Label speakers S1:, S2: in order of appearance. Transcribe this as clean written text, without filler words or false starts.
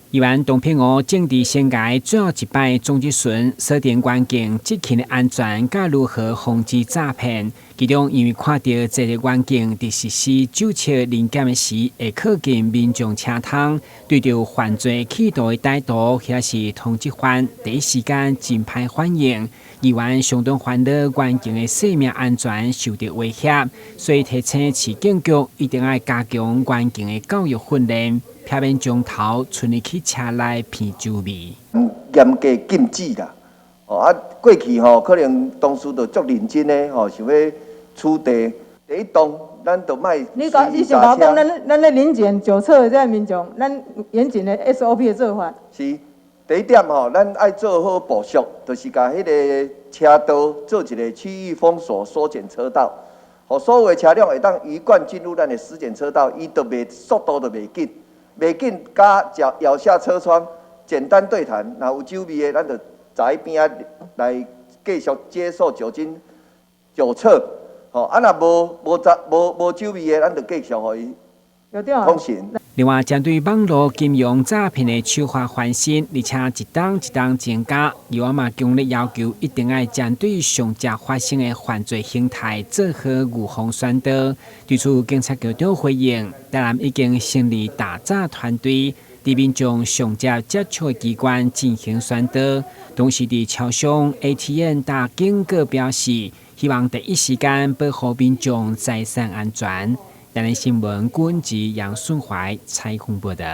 S1: 議員董片娥政治生涯最後一擺總質詢，鎖定員警執勤的安全，佮如何防止詐騙。其中因為看著這个員警佇實施酒測臨檢的時，會靠近民眾車窗，對著犯罪企圖的歹徒，或者是通緝犯，第一時間真歹反應。議員相當煩惱員警的生命安全受著威脅，所以提醒市警局一定愛加強員警的教育訓練，避免將頭伸入去車內聞酒味。
S2: 嚴格禁止啦！哦啊，過去吼可能同事就足認真的吼，想欲取締。第一動，咱就莫。
S3: 你講，你想講，咱咧臨檢酒測的這个民眾，咱嚴謹的 SOP 的做法。
S2: 是，第一點吼，咱愛做好部署，就是共彼个車道做一个區域封鎖、縮減車道，予所有的車輛會當魚貫進入咱的死檢車道，伊就袂速度就袂緊，袂緊加搖下車窗，簡單對談，若有酒味的，咱就在邊仔來繼續接受酒精酒測。吼，啊，若無無雜無無酒味的，咱就繼續予伊通行。
S1: 另外，針對網路金融詐騙的手法翻新，而且一冬一冬增加，議員嘛強烈要求一定愛針對上捷發生的犯罪形態做好預防宣導。對此，警察局長回應，台南已經成立打詐團隊，佇民眾上捷接觸的機關進行宣導，同時佇超商、ATM 打警告表示，希望第一時間保護民眾財產安全。台南新聞，軍籍楊順懷採訪報導。